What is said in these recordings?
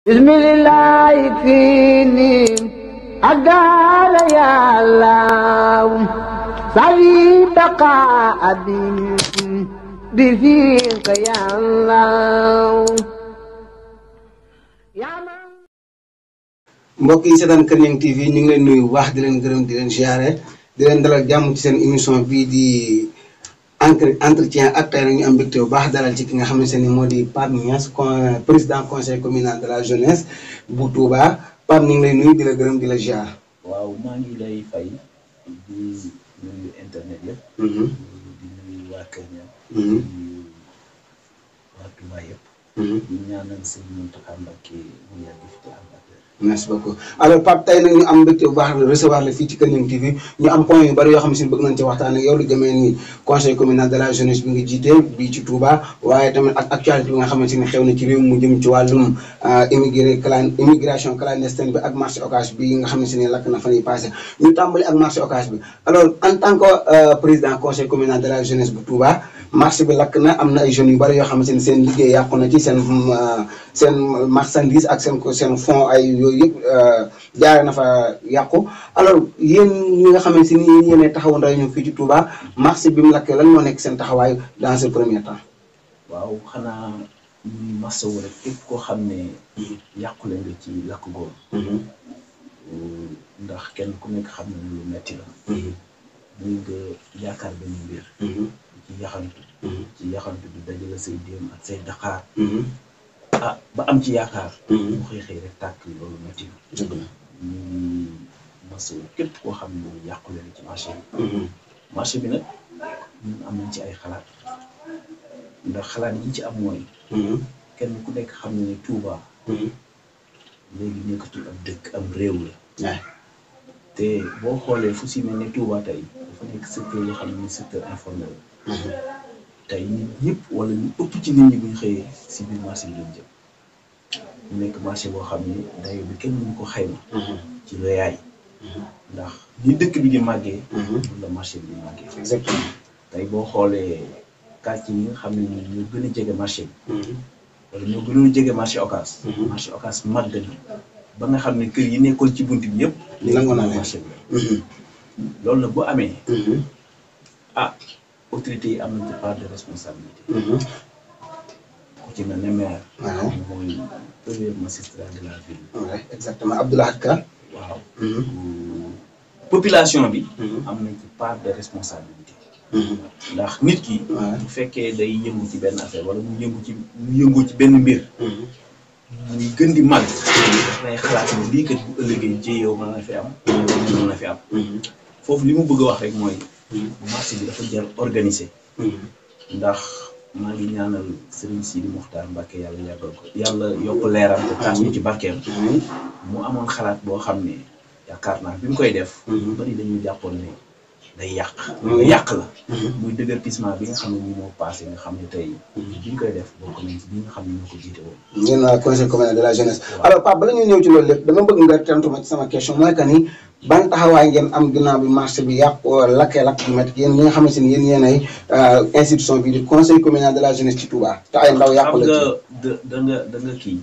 bismillah fini أقال يا الله صلي بقاء بفيك يا الله mbokk yi seetaan Kër Niang TV ñu ngi leen nuyu wax di leen gërëm di leen ziare di leen dalal jàmm ci seen émission bii di entretien ak tey nag ñu am mbégte bu baax dalal ci ki nga xamante ne moo di Pape Niass président conseil communal de la jeunesse bu Touba Pape ñu ngi lay nuyu di la gërëm di la ziar. waaw maa ngi lay fay di nuyu internet yëpp. di nuyu waa Kër Niang. di nuyu waa Touba yëpp. di ñaanal sëñ Mountakha Mbacké mu yàgg fi te am ak wér. merci beaucoup alors Pape tey nag ñu am mbégte bu baax recevoir la fii ci Kër Niang TV ñu am point yu bari yoo xam ne bëgg nañ ci waxtaan ak yow lu demee ni conseil communal de la jeunesse bi nga jiite bii ci Touba waaye tamit ak actualité bi nga xamante ni xew na ci réew mu jëm ci wàllum immigration clandestine bi ak marché Ocass bi nga xamante ni lakk na fan yi passé ñu tàmbali ak marché Ocass bi alors en tant que président conseil communal de la jeunesse bu Touba marché bi lakk na am na ay jeunes yu bari yoo xamante ni seen liggéey yàqu na ci seen marchandise ak seen fonds ay yooyu yëpp jaare na fa yàqu alors yéen ñi nga xamante ni yéen taxawu ndaw ñoom fii ci Touba marché bi mu lakkee lan moo nekk seen taxawaay dans ce premier temps. waaw xanaa ñu masawu rek képp koo xam ne yàqule nga ci lakk googu. ndax kenn ku nekk xam ne lu metti la. muy nga yaakaar benn mbir. ci yaxantu bi dajale say déem ak say daqaar. ba am ci yaakaar. mu xëy rek tàkk loolu metti na. dëgg la ñu ngi masawu képp koo xam ne yàqule na ci marché bi. marché bi nag ñun am nañ ci ay xalaat ndax xalaat yi ci am mooy. kenn ku nekk xam ne Touba. léegi nekkatul ab dëkk am réew la. te boo xoolee fu si mel ne Touba tey dafa nekk secteur yoo xam ne secteur informel la. tey nit ñëpp wala ñu ëpp ci nit ñi bu ñu xëyee si biir marché bi lañ jëm. mu nekk marché boo xam ne dayo bi kenn mënu ko xayma. ci réyaay. ndax ni dëkk bi di màggee. noonu la marché bi di màggee. exactement tey boo xoolee quartier yi nga xam ne ñoo gën a jege marché bi. wala ñoo gënoon jege marché Ocass. marché Ocass màgg na ba nga xam ne kër yi nekkoon ci bunt bi yëpp. nangu naa marché bi. loolu nag bu amee. autorités yi am nañ ci part de responsabilité. ku ci mel ne maire. waaw mooy premier magistrat de la ville. oui exactement Abdoulaye Ka. waaw. population bi. am nañ ci part de responsabilité. ndax nit ki. bu fekkee day yëngu ci benn affaire wala mu yëngu ci benn mbir. muy gën di màgg. daf lay xalaat ne lii kat bu ëllëgee jéeyow mën na fi am. mën na fi am. foofu li mu bëgg a wax rek mooy. marché bi dafa jar organisé. ndax maa ngi ñaanal Serigne Sidi Mokhtar Mbacké yàlla yàggal ko yàlla yokk leeram te tax ñu ci barkeem. mu amoon xalaat boo xam ne yaakaar naa bi mu koy def. bari dañuy jàppoon ne day yàq. yàq la. muy déguerpissement bi nga xam ne nii moo passé nga xam ne tey. bi ñu koy def bokk nañ ci bi nga xam ne ñoo ko jiite woon. ngeen waa conseil communal de la jeunesse. alors Pape bala ñuy ñëw ci loolu lépp dama bëgg nga tontu ma ci sama question mooy que ni ban taxawaay ngeen am ginnaaw bi marché bi yàqu lakkee lakk bi métti yéen ñi nga xamante ni yéen ay institution bi di conseil communal de la jeunesse ci Touba te ay ndaw yàqu la ci. da nga kii.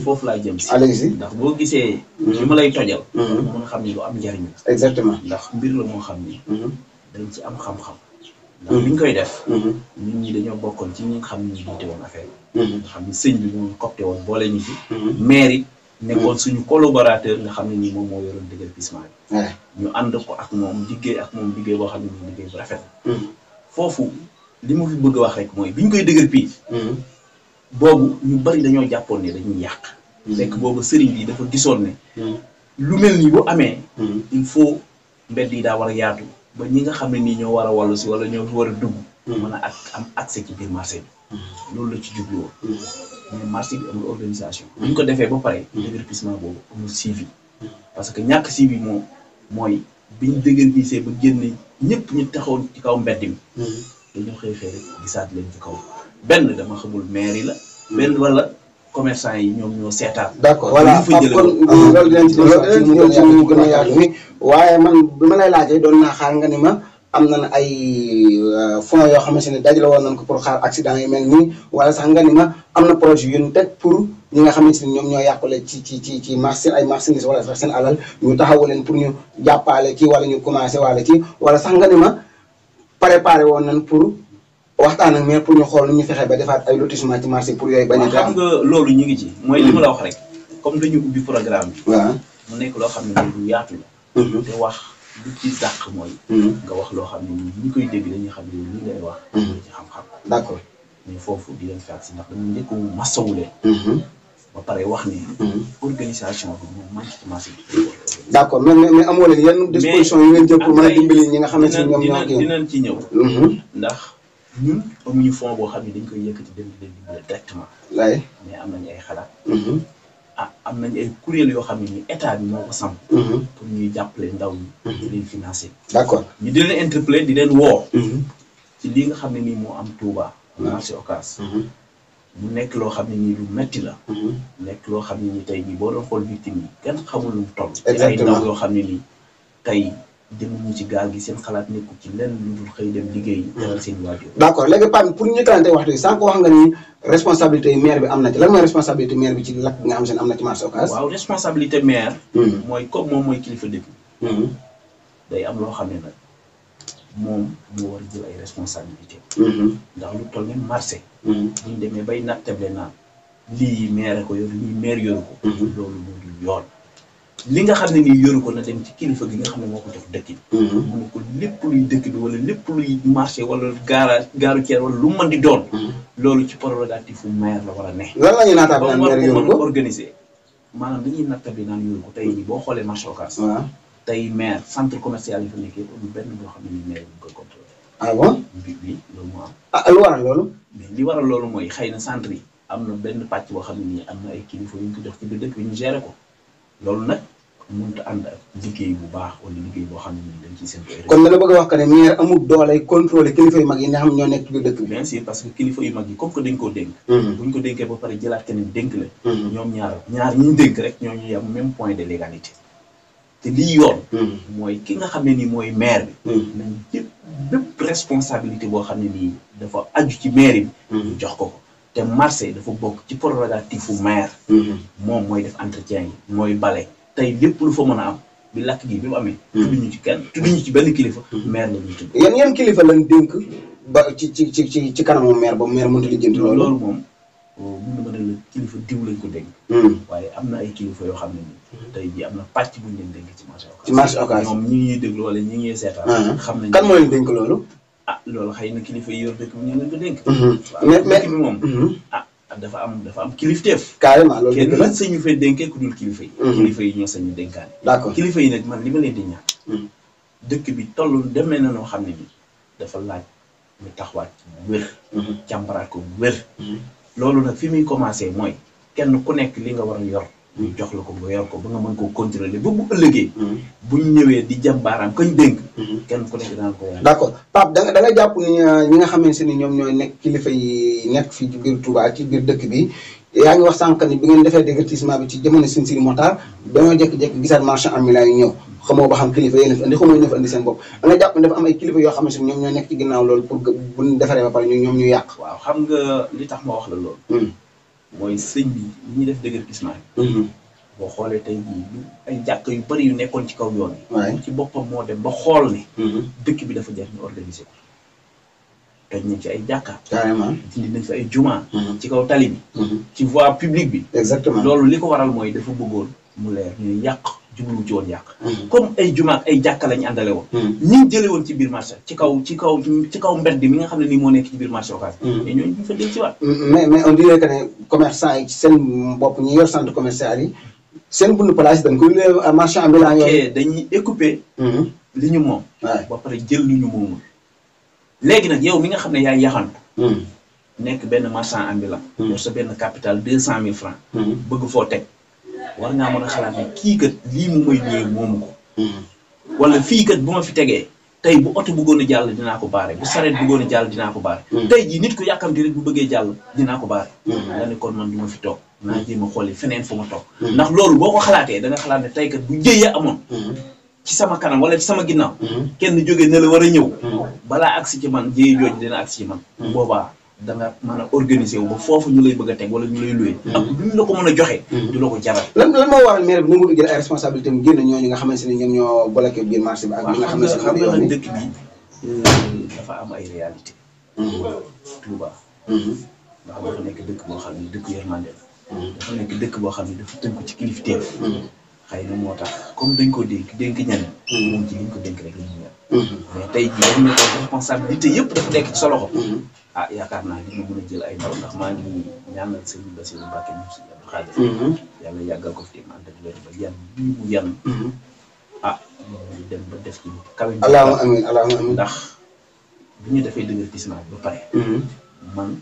foofu laa jëm si. allez-y ndax boo gisee. li ma lay tojal. mën a xam ni lu am njariñ la. exactement ndax mbir la moo xam ni. dañ ci am xam-xam. ndax bi ñu koy def. nit ñi dañoo bokkoon ci ñi nga xam ne ñu jiite woon affaire yi. nga xam ni sëñ bi moom copté woon boole ñu ci. maire yi nekkoon suñu collaborateur nga xam ne nii moom moo yoroon déguerpissement bi. ñu ànd ko ak moom liggéey boo xam ne nii liggéey bu rafet. foofu li ma fi bëgg a wax rek mooy bi ñu koy déguerpi. boobu ñu bari dañoo jàppoon ne dañuy yàq. fekk boobu sëriñ bi dafa gisoon ne. lu mel nii bu amee. il faut mbedd yi daa war a yaatu. ba ñi nga xam ne nii ñoo war a wallu si wala ñoo war a dugg. mën a am accès ci biir marché bi. loolu la ci jublu woon. mais marché bi amul organisation. bu ñu ko defee ba pare. déguerpissement boobu amul suivi. parce que ñàkk suivi moom mooy biñ déguerpissé ba génne ñëpp ñu taxawoon ci kaw mbedd mi. dañoo xëy rek gisaat leen ci kaw. benn dama xamul maire yi la. benn wala commerçant yi ñoom ñoo seetaan. d'accord voilà kon loolu dinañ ci gën a yaatu mi waaye man bi ma lay laajee doon naa xaar nga ni ma am nañ ay fonds yoo xamante ne dajale woon nañ ko pour xaar accident yu mel nii wala sax nga ni ma am na projet yu ñu teg pour ñi nga xamante ni ñoom ñoo yàqule ci marché ay marchandises wala sax seen alal ñu taxawu leen pour ñu jàppale kii wala ñu commencé wala kii wala sax nga ni ma préparé woon nañ pour waxtaan ak mais pour ñu xool nu ñu fexe ba defaat ay lotissement ci marché pour yooyu bañ a. xam nga loolu ñu ngi ci. mooy li ma la wax rek comme dañu ubbi programme bi. waaw mu nekk loo xam ne lu yaatu la. te wax lu ci dàq mooy. nga wax loo xam ne ñi koy dégg dañuy xam ne li ngay wax. ci xam-xam. d'accord. mais foofu di leen fekk si ndax dañu njëkk masawu leen. ba pare wax ni. organisation bi moom man ci marché bi. d'accord mais amoo leen yenn disposition yi ngeen jël pour mën a dimbali ñi nga xamante ni ñoom ñoo. dinañ ci ñëw. ndax ñun amuñu fond boo xam ne dañ koy yëkkati dem di leen dimbali directement. waaye mais am nañu ay xalaat. am nañu ay kuréel yoo xam ne ni état bi moo ko samp. pour ñuy jàppale ndaw ñi. di leen financer. d'accord ñu di leen interpeller di leen woo. ci li nga xam ne nii moo am Touba. marché Ocass. mu nekk loo xam ne nii lu metti la. nekk loo xam ne nii tey jii boo doon xool victime yi kenn xamul lu mu toll. exactement ay ndaw yoo xam ne nii tey demuñu ci gaal gi seen xalaat nekkul ci lenn lu dul xëy dem liggéey teral seen waajur. d'accord léegi Pape pour ñu kalante waxtu yi sànq wax nga ni responsabilité maire bi am na ci lan mooy responsabilité maire bi ci lakk nga xam seen am na ci marché Ocass. waaw responsabilité maire. mooy comme moom mooy kilifa dëkk bi. day am loo xam ne nag moom moo war a jël ay responsabilité ndax lu toll ni marché. buñ demee bay nattable naan lii maire ko yor lii maire yoru ko. loolu moo dul yoon. li nga xam ne nii yoru ko na dem ci kilifa gi nga xam ne moo ko jox dëkk bi. mu ne ko lépp luy dëkk bi wala lépp luy marché wala gaaru ceer wala lu mën di doon. loolu ci prérogative fu maire la war a ne. lan la ñuy naataab naan maire yoru ko ba organiser maanaam dañuy nattable naan yoru ko tey jii boo xoolee marché Ocass. waaw tey maire centre commercial yi fa nekkee amul benn boo xam ne nii maire bi koy contrôler. ah bon bi loolu moo am. ah lu waral loolu. mais li waral loolu mooy xëy na centre yi am na benn pàcc boo xam ne nii am na ay kilifa yu ñu ko jox ci biir dëkk bi ñu gérer ko loolu nag mënut a ànd ak liggéey bu baax wala liggéey boo xam ne nii dañ ciy seen koy. kon da nga bëgg a wax que ne maire amul doole contrôler kilifa yu mag yi nga xam ñoo nekk ci biir dëkk bi. bien sûr parce que kilifa yu mag yi comme que dañ koo dénk. buñ ko dénkee ba pare jëlaat keneen dénk la. ñoom ñaar ñi ñu dénk rek ñoo ñu yam même point de légalité. te lii yoon. mooy ki nga xam ne nii mooy maire bi. nañ jëpp bépp responsabilité boo xam ne nii dafa aju ci maire bi. ñu jox ko ko te marché dafa bokk ci prérogative fu maire. moom mooy def entretien yi mooy bale tey lépp lu fa mën a am bi lakk gi bi mu amee. tudduñu ci kenn tudduñu ci benn kilifa. maire la ñuy tudd. yan kilifa lañ dénk ba ci kanamu maire ba maire mënut a lijjanti loolu. loolu moom mun na mën a la kilifa diw lañ ko dénk. waaye am na ay kilifa yoo xam ne nii. tey jii am na pàcc bu ñu leen dénk ci marché Ocass. ci marché Ocass ñoom ñi ngi déglu wala ñi ngi seetaan. xam nañ kan moo leen dénk loolu. ah loolu xëy na kilifa yi yor dëkk bi ñu leen ko dénk. mais dëkk bi moom. dafa am kilifteef. carrément loolu kenn nag sañu fee dénkee ku dul kilifa yi. kilifa yi ñoo sañu dénkaane. d'accord kilifa yi nag man li ma leen di ñaan. dëkk bi toll demee na noo xam ne bi dafa laaj ñu taxawaat bu wér. càmbaraat ko bu wér. loolu nag fi muy commencé mooy kenn ku nekk li nga war a yor. ñu jox la ko nga yor ko ba nga mën koo contrôler ba bu ëllëgee. buñ ñëwee di jëm baaraam kañ dénk. kenn ku nekk daan ko yor. d'accord Pape da nga jàpp ni ñi nga xamante ni ñoom ñooy nekk kilifa yi nekk fii ci biir Touba ci biir dëkk bi yaa ngi wax sànq ni bi ngeen defee déguerpissement bi ci jamono Sine Sidi Mokhtar dañoo jékki-jékki gisaat marchand ambulant yi ñëw xamoo ba xam kilifa yéen a fi indi xamoo ñu fa indi seen bopp da nga jàpp ni dafa am ay kilifa yoo xamante ni ñoom ñoo nekk ci ginnaaw loolu pour que buñ defaree ba pare ñoom ñu yàq. waaw xam nga li tax ma wax la loolu. mooy sëñ bi li ñuy def déguerpissement yi. boo xoolee tey jii ay jàkk yu bari yu nekkoon ci kaw yoon yi. ci boppam moo dem ba xool ni. dëkk bi dafa jar ñu organiser ko. toj nañ ci ay jàkka. carrément dindi nañ fi ay juma. ci kaw tali bi. ci voie publique bi. exactement loolu li ko waral mooy dafa bëggoon mu leer ñu yàq jublu ci woon yàq. comme ay juma ak ay jàkka lañ àndale woon. ñi jële woon ci biir marché ci kaw mbedd mi nga xam ne nii moo nekk ci biir marché Ocass. mais ñooñu ñu fa del ci waat. mais on dirait que ne commerçant yi seen bopp ñi yor centre commercial yi seen bundu place dañ koy lee marchand ambulant yooyu. dañuy écouper. li ñu moom. ba pare jël lu ñu moomul. léegi nag yow mi nga xam ne yaay yaxantu. nekk benn marchand ambulant. yor sa benn capital 200 000 francs. bëgg foo teg war ngaa mën a xalaat ne kii kat lii mu may ñëwee moomu ko. wala fii kat bu ma fi tegee tey bu oto bëggoon a jàll dinaa ko baare bu sareet bëggoon a jàll dinaa ko baare. tey jii nit ku yàkkamti rek bu bëggee jàll dinaa ko baare. nga ne kon man du ma fi toog naa jéem a xooli feneen fu ma toog. ndax loolu boo ko xalaatee da nga xalaat ne tey kat bu jëyee amoon. ci sama kanam wala ci sama ginnaaw kenn jógee ne la war a ñëw balaa agsi ci man jéey jooju dina agsi ci man boobaa da nga mën a organiser wu ba foofu ñu lay bëgg a teg wala ñu lay loué ak duñ la ko mën a joxe du la ko jaral lan moo waral maire bi nangu jël ay responsabilité mu génn ñooñu nga xamante ne ñoom ñoo bloqué biir marché bi ak li nga xamante ne xam nga nag dëkk bi dafa am ay réalité Touba ndax dafa nekk dëkk boo xam ne dëkk yërmande dafa nekk dëkk boo xam ne dafa tënku ci kilifteef xëy na moo tax comme dañ ko dénk ñeneen moom ci liñ ko dénk rek la ñu ñor mais tey jii dañ ne ko responsabilité yëpp dafa nekk ci sa loxo ah yaakaar naa dina mën a jël ay ndaw ndax maa ngi ñaanal Serigne Bassirou Mbacké moom si Abdou Khadir yàlla yàggal ko fi te man dëgg ba yan bii mu yan ah ñu dem ba def ci kawe allahumma amiin allahumma amiin ndax bi ñu defee déguerpissement ba pare man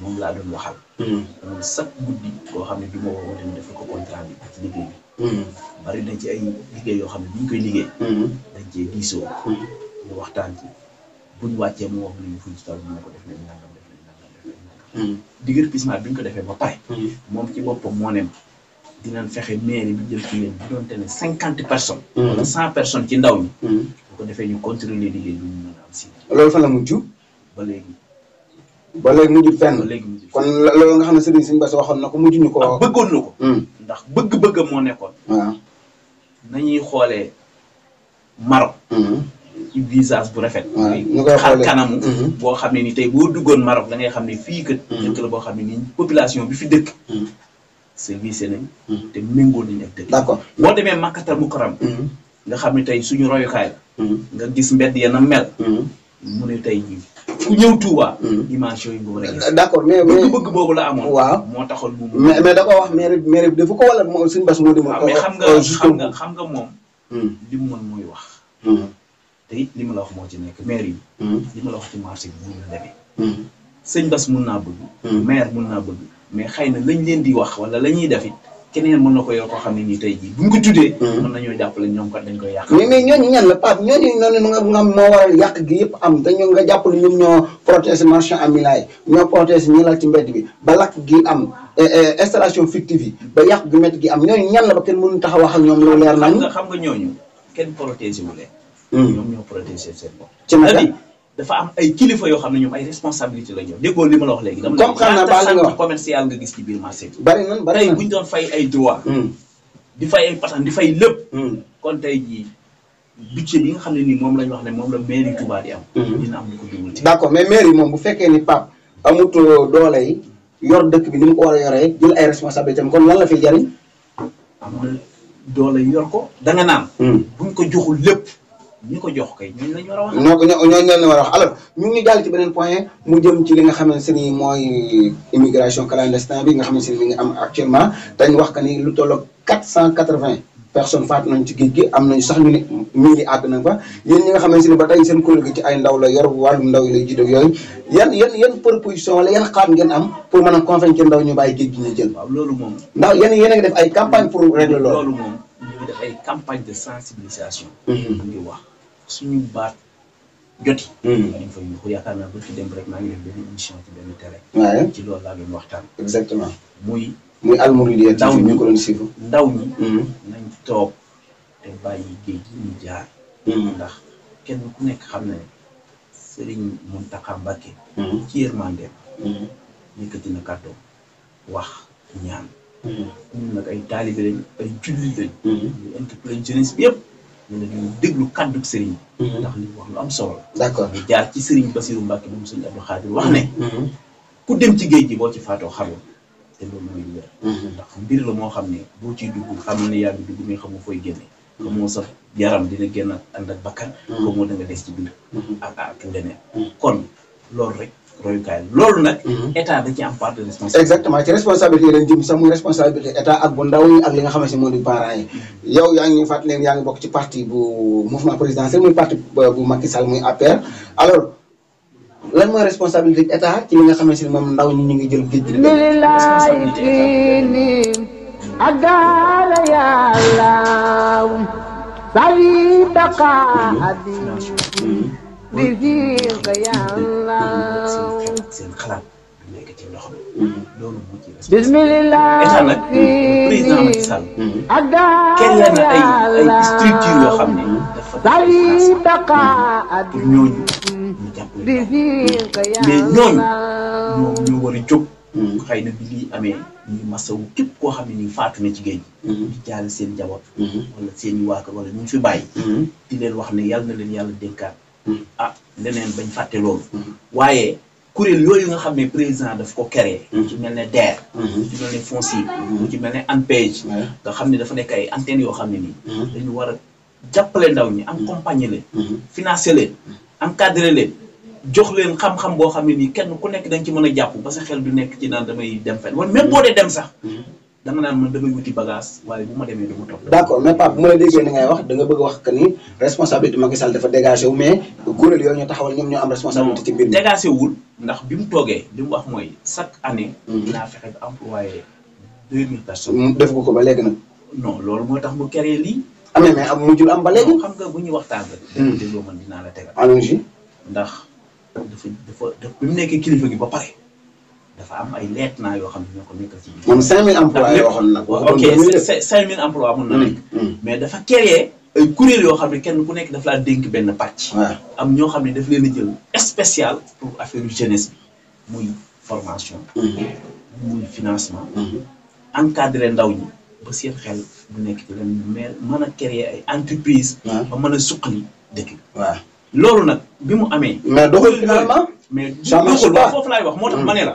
moom laa doon waxal moom chaque guddi koo xam ne du ma woo dem def ko contrat bi ci liggéey bi bari na ci ay liggéey yoo xam ne bi ñu koy liggéey dañ cee diisoo ñu waxtaan ci buñ wàccee mu wax nañu fuñ ci toll bi na ko def nañ nangam def nañ nangam def nañ nangam déguerpissement bi ñu ko defee ba pare moom ci boppam moo ne dinañ fexe mairie bi jël ci leen bu doonte ne 50 personnes wala 100 personnes ci ndaw ñi bu ko defee ñu contrôler liggéey bi ñu mën a am si loolu fan la mujj ba léegi mujj fenn ba léegi mujj kon loolu nga xam ne Serigne Bass waxoon na ko mujj ñu ko bëggoon na ko ndax bëgg-bëggam moo nekkoon waaw nañuy xoolee Maroc ci visage bu rafet ñu koy xar xoolee kanamu boo xam ne ni tey boo duggoon Maroc da ngay xam ne fii kat dëkk la boo xam ne ni population bi fi dëkk service nañ te méngoo nañ ak dëkk d'accord boo demee Makkatal Mukarram nga xam ne tey suñu royukaay la nga gis mbedd ya na mel mu ne tey jii ku ñëw Touba dimension yi nga war a gis d'accord mais bëgg boobu la amoon waaw moo taxoon mu mais da ko wax maire bi defu ko wala moom Serigne Bass moo demoon mais xam nga moom li mu mën mooy wax te it li ma la wax moo ci nekk maire yi li ma la wax ci marché bi mun na demee sëñ Bass mun naa bëgg maire mun naa bëgg mais xëy na lañ leen di wax wala la ñuy def it keneen mën na ko yor koo xam ne nii tey jii buñ ko tuddee mën nañoo jàppale ñoom kat dañ koy yàq mais ñooñu ñan la Pape ñooñu noonu nga moo waral yàq gi yëpp am te ñoo nga jàppale ñoom ñoo protéger marchand ambulant yi ñoo protéger ñi lal ci mbedd bi ba lakk gi am installation fictive yi ba yàq gi métti gi am ñooñu ñan la ba kenn mënu tax a wax ak ñoom loolu leer nañu xam nga ñooñu kenn protéger wu leen ñoom ñoo protéger seen bopp ci naka dafa am ay kilifa yoo xam ne ñoom ay responsabilité la ñoom déggoo li ma la wax léegi dama comme xam naa baal nga wax commercial nga gis ci biir marché bi bari nan tey buñ doon fay ay droit di fay ay patente di fay lépp kon tey jii budget bi nga xam ne nii moom lañ wax ne moom la mairie Touba di am dina am lu ko dugal ci d'accord mais mairie moom bu fekkee ni Pape amut doole yi yor dëkk bi ni mu ko war a yoree jël ay responsabilité am kon lan la fiy jariñ amul doole yor ko da nga naan buñ ko joxul lépp ñi ko jox kay ñooñu lañ war a wax. ñooñu lañ war a wax alors ñu ngi jàll ci beneen point mu jëm ci li nga xamante ni mooy immigration clandestine bi nga xamante ni mi ngi am actuellement dañ wax que ni lu tolloog 480 personnes faatu nañ ci géej gi am nañu sax ñu ne ñu ngi àgg na fa yéen ñi nga xamante ni ba tey seen kuréel gi ci ay ndaw la yor wàllum ndaw yi lay jiite yooyu yan proposition wala yan xaat ngeen am pour mën a convaincre ndaw ñu bàyyi géej gi ñu jël. waaw loolu moom. ndax yéen a ngi def ay campagne pour régler loolu. loolu moom ñu ngi def ay campagne de sensibilisation. ñu ngi wax suñu baat joti. dañ fa yuuxu yaakaar naa ba ci dem rek maa ngi def benn émission ci benn télé. waaye ci loolu laa doon waxtaan. exactement. muy Al Mouridiyyah TV ñu ko doon suivre. ndaw ñi. nañ toog te bàyyi géej gi ñu jaar. ndax kenn ku nekk xam na ne Serigne Mountakha Mbacké. ci yërmandeem. yëkkati na kàddoom wax ñaan. ñun nag ay taalibe lañ ay julli lañ. ñu interpellé jeunesse bi yëpp. ñu ne ñu déglu kàddu Serigne. ndax li wax lu am solo la. d'accord ñu jaar ci Serigne Bassirou Mbacké moom Serigne Abdou Khadir wax ne. ku dem ci géej gi boo ci faatoo xarul. te loolu mooy wér. ndax mbir la moo xam ne boo ciy dugg xamal ne yaa ngi dugg mais xamoo fooy génne. xamoo sa yaram dina génn ànd ak bakkan. xamoo da nga des ci biir. ak leneen. kon loolu rek royukaay la loolu nag. état da ci am part de responsabilité. exactement ci responsabilité lañ jëm sax muy responsabilité état ak bu ndaw yi ak li nga xamante ne moo di parents yi. yow yaa ngi fàttali leen yaa ngi bokk ci parti bu mouvement présidentiel muy parti bu Macky Sall muy APR alors. lan mooy responsabilité état ci li nga xamante ne moom ndaw ñi ñu ngi jël géej gi. responsabilité seen xalaat du nekk ci ndox mi. loolu moo ci responsabilité état nag président Macky Sall. créé na ay structure yoo xam ne dafa pour ñooñu ñu jàppale mais ñooñu ñoom ñu war a jóg xëy na bi lii amee ñu masawu képp koo xam ne nii faatu na ci géej di jaale seen njaboot wala seen i waa kër wala ñu fi bàyyi di leen wax ne yàlla na leen yàlla dénkaat leneen bañ fàtte loolu waaye kuréel yooyu nga xam ne président daf ko créé ci mel ne DER ci mel ne FONSIP mu ci mel ne ANPEJ nga xam ne dafa nekk ay antennes yoo xam ne nii dañu war a jàppale ndaw ñi accompagner leen financer leen encadrer leen jox leen xam-xam boo xam ne nii kenn ku nekk dañ ci mën a jàpp ba sa xel du nekk ci naan damay dem fenn wala même boo dee dem sax da nga naan man damay wuti bagage waaye bu ma demee du ma topp. d'accord mais Pape bu ma la déggee ni ngay wax da nga bëgg a wax que ni responsabilité Macky Sall dafa dégagé wu mais kuréel yooyu ñoo taxawal ñoom ñoo am responsabilité ci mbir mi. dégagé wul ndax bi mu toogee li mu wax mooy chaque année. dinaa fexe ba employé 2000 personnes. def ko ba léegi nag. non loolu moo tax mu créé lii. amee mais am mujjul am ba léegi. xam nga bu ñuy waxtaan rek. déggoo man dinaa la tegal. allons-y. ndax dafa bi mu nekkee kilifa gi ba pare. dafa am ay lieutenant yoo xam ne ñoo ko nekkal ci biir. moom 5000 emplois yoo xam nag. ok 5000 emplois mun na nekk. mais dafa créé ay kuréel yoo xam ne kenn ku nekk dafa laa dénk benn pàcc. am ñoo xam ne daf leen a jël spécial pour affaire jeunesse bi muy formation. muy financement. encadrer ndaw ñi ba seen xel bu nekk ci leen mais mën a créer ay entreprise ba mën a suqali dëkk bi. waaw loolu nag bi mu amee. mais doxul finalement. mais doxul waaw foofu laay wax moo tax ma ne la.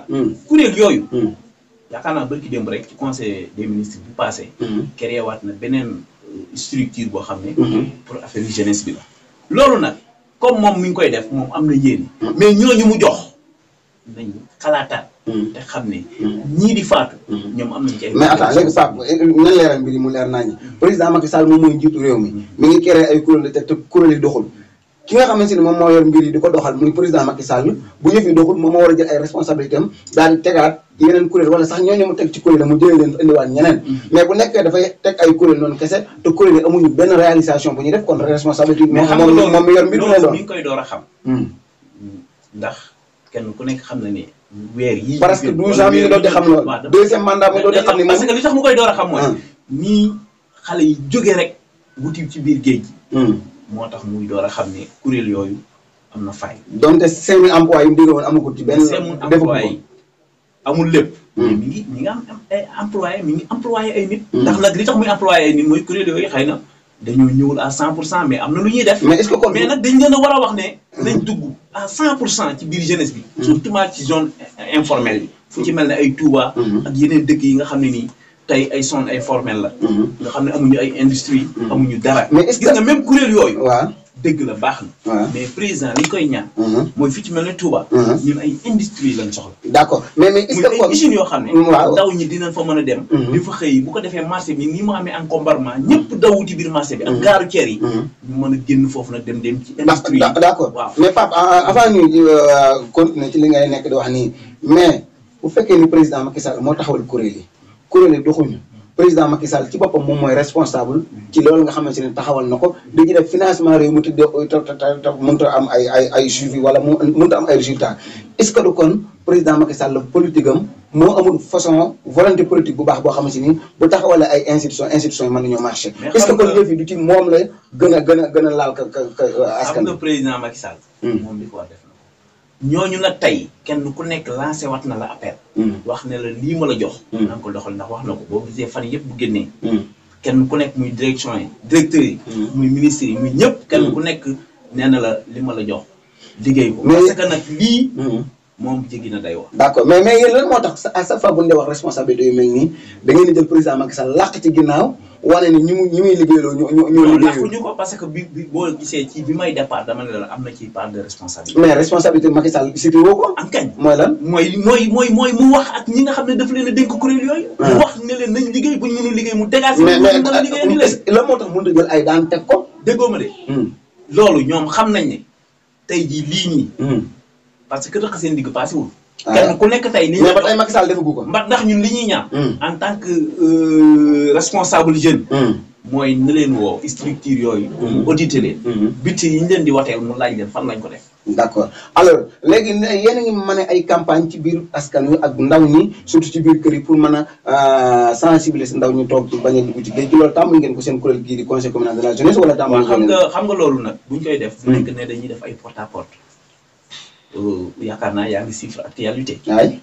kuréel yooyu. yaakaar naa barki démb rek ci conseil des ministres bi passé. créé waat na beneen structure boo xam ne. pour affaire jeunesse bi la. loolu nag comme moom mi ngi koy def moom am na yéene. mais ñooñu mu jox nañu xalaataat. te xam ne ñii di faatu. ñoom am nañu ci ay. mais attends léegi Pape nan leeral mbir yi mu leer naa ñi président Macky Sall moom mooy njiitu réew mi mi ngi créé ay kuréel te kuréel yi doxul. ki nga xamante ni moom moo yor mbir yi di ko doxal muy président Macky Sall bu ñu fi doxul moom moo war a jël ay responsabilités am daal di tegaat yeneen kuréel wala sax ñooñu mu teg ci kuréel mu jëlee leen fa indiwaat ñeneen mais bu nekkee dafay teg ay kuréel noonu kese te kuréel yi amuñu benn réalisation bu ñuy def kon responsabilité bi moom mi yor mbir mi mi ngi koy door a xam ndax kenn ku nekk xam na ne weer yi parce que 12 ans mi ngi doon di xam loolu deuxième mandat mu doon di xam ni parce que li tax mu koy door a xam mooy nii xale yi jóge rek wuti ci biir géej gi moo tax muy door a xam ne kuréel yooyu am na fay. donte 5000 emplois yu mu diggoon amagul ci benn. 5000 emplois yi amul lépp. mais mi ngi am ay employé mi ngi employé ay nit. ndax nag li tax muy employé ay nit mooy kuréel yooyu xëy na dañoo ñëwul à 100% mais am na lu ñuy def. mais est-ce que kon mais nag dañ leen a war a wax ne. nañ dugg à 100% ci biir jeunesse bi. surtout ci zone informelle bi. fu ci mel ne ay Touba. ak yeneen dëkk yi nga xam ne nii. tey ay zone informelle la. nga xam ne amuñu ay industrie amuñu dara. mais est-ce que gis nga même kuréel yooyu. waaw dëgg la baax na. mais président li ñu koy ñaan. mooy fi ci mel ne Touba. ñun ay industrie lañ soxla. d'accord mais est-ce que kon ay usines yoo xam ne. waaw ndaw ñi dinañ fa mën a dem. di fa xëy bu ko defee marché bi ni mu amee encombrement ñëpp daw wuti biir marché bi. ak gaaru ceer yi. ñu mën a génn foofu nag dem ci industrie yi. d'accord waaw mais Pape avant ñuy continuer ci li ngay nekk di wax nii mais bu fekkee ni président Macky Sall moo taxawal kuréel yi. kuréel yi doxuñu président Macky Sall ci boppam moom mooy responsable ci loolu nga xamante ne taxawal na ko di ci def financement réew mu tuddee te mënut a am ay suivi wala mu mënut a am ay résultats est-ce que du kon président Macky Sall politique am moo amul façon volonté politique bu baax boo xamante ni bu taxawalee ay institutions yi mën nañoo marché. est-ce que kon yëf yi du ci moom la gën a laal ka askan. xam nga président Macky Sall. moom li ko war def na ko ñooñu nag tey kenn ku nekk lancé wat na la appel. wax ne la lii ma la jox. na nga ko doxal ndax wax na ko boo gisee fan yëpp bu génnee. kenn ku nekk muy direction yi directeurs yi. muy ministres yi muy ñëpp. kenn ku nekk nee na la li ma la jox liggéey ko. parce que nag lii. moom jéggi na day wax. d'accord mais yéen lan moo tax à chaque fois bu ñu dee wax responsabilité yu mel nii da ngeen di jël président Macky Sall làq ci ginnaaw wane ni ñi muy liggéeyloo ñoo liggéeyoo. làquñu ko parce que bi boo gisee ci bi may départ dama ne la am na ci part de responsabilité. mais responsabilité Macky Sall cité woo ko. am kañ mooy lan. mooy mu wax ak ñi nga xam ne daf leen a dénk kuréel yooyu. mu wax ne leen nañ liggéey bu ñu mënul liggéey mu dégage. mais lan moo tax mënut a jël ay daan teg ko. déggoo ma de. loolu ñoom xam nañ ne tey jii lii nii. parce que rëq seen digg passé wul. kenn ku nekk tey. mais ba tey Macky Sall defagu ko. ndax ñun li ñuy ñaan. en tant que responsable jeune. mooy na leen woo structure yooyu. mu audité leen. budget yi ñu leen di wateel mu laaj leen fan lañ ko def. d'accord alors léegi yéen a ngi mën ay campagne ci biir askan wi ak ndaw ñi surtout ci biir kër yi pour mën a sensibiliser ndaw ñi toog bañ a dugg ci géej gi loolu tàmbali ngeen ko seen kuréel gii di conseil communal de la jeunesse wala tàmbali xam nga loolu nag buñ koy def bu nekk ne dañuy def ay porte à porte yaakaar naa yaa ngi suivre actualité waay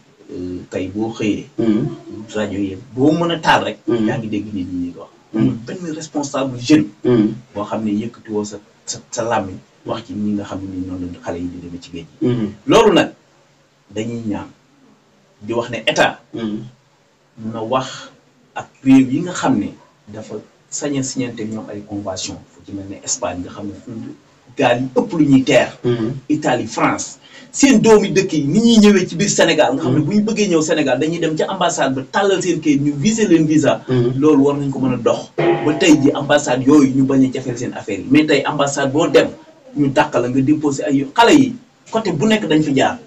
tey boo xëyee rajo yi boo mën a taal rek yaa ngi dégg nit ñi ko wax benn responsable jeune boo xam ne yëkkati woo sa làmmiñ wax ci ñi nga xam ne noonu la xale yi di demee ci géej gi loolu nag dañuy ñaan di wax ne état na wax ak réew yi nga xam ne dafa sañ a signante ñoom ay convention fu ci mel ne Espagne nga xam ne gaal yi ëpp lu ñuy teer Italie France seen doomi dëkk yi ni ñuy ñëwee ci biir Sénégal nga xam ne bu ñu bëggee ñëw Sénégal dañuy dem ca ambassade ba tàllal seen kayit ñu visé leen visa loolu war nañ ko mën a dox ba tey ji ambassade yooyu ñu bañ a jafeel seen affaire yi mais tey ambassade boo dem ñu dàq la nga déposé ay xale yi côté bu nekk dañ fi jaar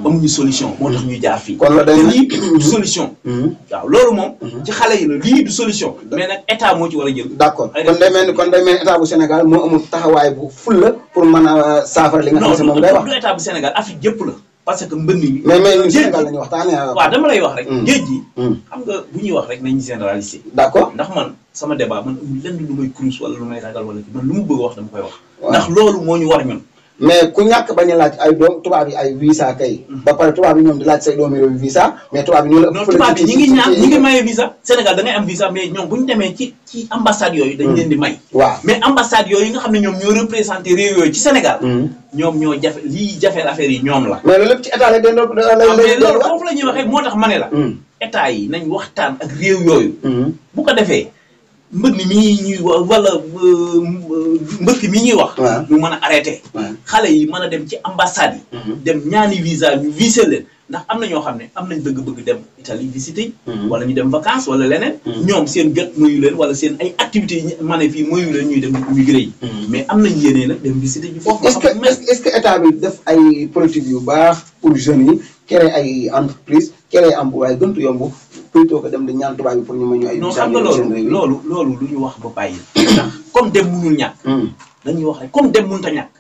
amuñu solution moo tax ñuy jaar fii kon la day lii du solution waaw loolu moom ci xale yi la lii du solution mais nag état moo ci war a jël d'accord kon day mel ni état bu Sénégal moo amul taxawaay bu fulla pour mën a saafara li nga xam ne moom ngay wax du état bu Sénégal Afrique yëpp la parce que mbënn mi mais ñun Sénégal la ñuy waxtaanee waaw dama lay wax rek géej gi xam nga bu ñuy wax rek nañu généraliser d'accord ndax man sama débat man amul lenn lu may cruise wala lu may ragal wala man lu mu bëgg a wax dama koy wax ndax loolu moo ñu war ñun mais ku ñàkk bañ a laaj ay doom tubaab yi ay visa kay ba pare tubaab yi ñoom di laaj say doomi réew visa mais tubaab yi ñoo la non tubaab yi ñi ngi ñaan ñi ngi maye visa Sénégal da ngay am visa mais ñoom bu ñu demee ci ambassade yooyu dañ leen di may waaw mais ambassade yooyu nga xam ne ñoom ñoo représenté réew yooyu ci Sénégal ñoom ñoo jafe lii jafeel affaire yi ñoom la mais loolu lépp ci état la den mais loolu foofu la ñuy waxee moo tax ma ne la état yi nañ waxtaan ak réew yooyu bu ko defee mbënn mi ñuy wax wala mbëkk mi ñuy wax ñu mën a arrêté xale yi mën a dem ci ambassade yi dem ñaani visa ñu visé leen ndax am na ñoo xam ne am nañ bëgg-bëgg dem Italie visiter wala ñu dem vacances wala leneen ñoom seen jot moyu leen wala seen ay activités yi ma ne fii moyu leen ñuy dem immigré yi mais am nañ yéenee nag dem visiter ji foofu est-ce que état bi def ay politique yu baax pour jeunes yi créer ay entreprise créer emploi gëntu yomb plutôt que dem di ñaan tubaab bi pour ñu mën ñu ay non xam nga loolu lu ñu wax ba bàyyi ndax comme dem mënul ñàkk dañuy wax rek comme dem mënut a ñàkk